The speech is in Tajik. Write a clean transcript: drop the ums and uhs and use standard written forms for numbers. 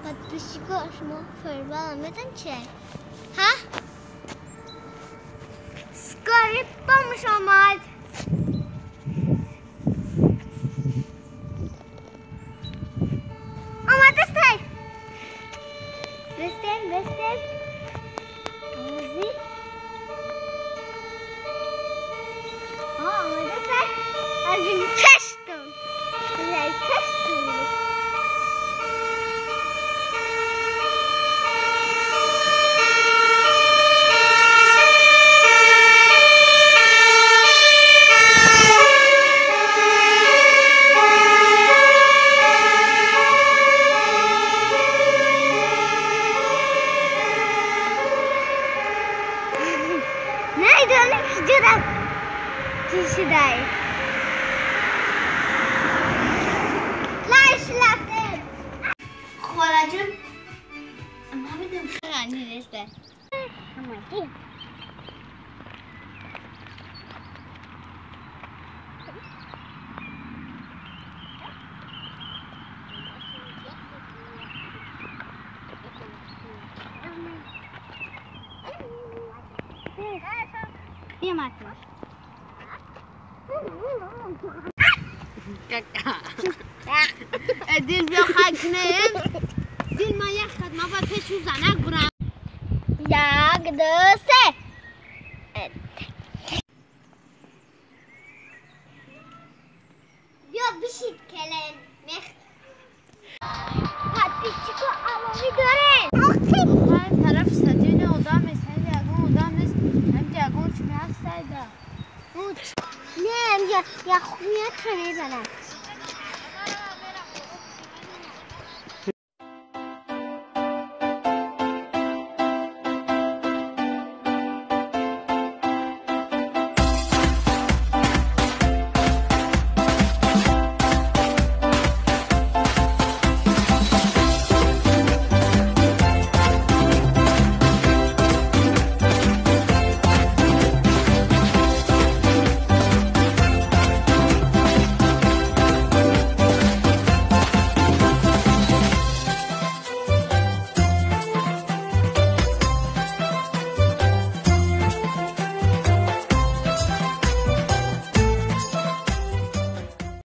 Подписчико шумо футбол медон чи? Ҳа? Скорый помощь омад. Омадастай. Бистем, бистем. Ози. Омадастай. Аз ин чаштум. Чаштум. Чӣ шудай? Лаш лафтем. Холаҷон, ман медонам хеле неста. دل بیا خاک نه دل ما یک خد ما با پیشو زنک برم. 1 2 3. بیا بشید کلن مخ. подписчико алови дорем. Ҳар тараф стадиони одам нест, ҳам ягон одам нест, ҳам ягон чӣ ҳастайда. Не, я хуя мезанам.